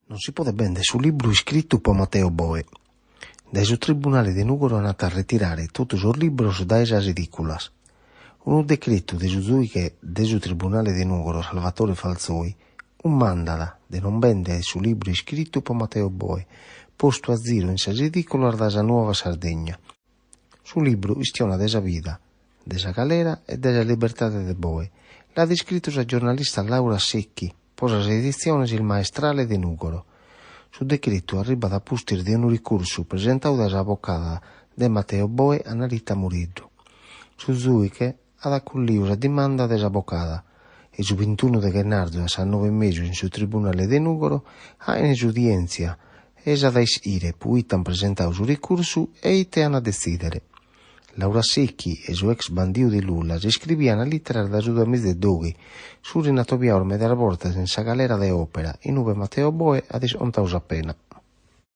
Non si podet bèndere su libru iscritu pro Matteo Boe. Dae su Tribunale de Nùgoro ant a retirare totu sos libros dae sas edìculas. Unu decretu de su giùighe de su Tribunale de Nùgoro Salvatore Falzoi cumandat de non bèndere su libru iscritu pro Matteo Boe, postu a ziru in sas edìculas dae sa Nuova Sardegna. Su libru chistionat de sa vida, de sa galera e de sa libertade de Boe. L'at iscritu sa giornalista Laura Sechi pro sas editziones Il Maestrale de Nùgoro. Su decretu arribat a pustis de unu ricursu presentadu dae s'abocada de Matteo Boe Annarita Mureddu. Su giùighe at acollidu sa dimanda de s'abocada e su bintunu de ghennàrgiu a sas noe e mesu in su Tribunale de Nùgoro aent s'udièntzia e s'at a ischire pro ite ant presentadu su ricursu e ite ant a detzìdere. Laura Sechi e su ex bandidu de Lula s'iscribiant lìteras dae su duamiza e dòighi, si sunt atobiados medas bortas in sa galera de Òpera, in ue Matteo Boe at iscontadu sa pena.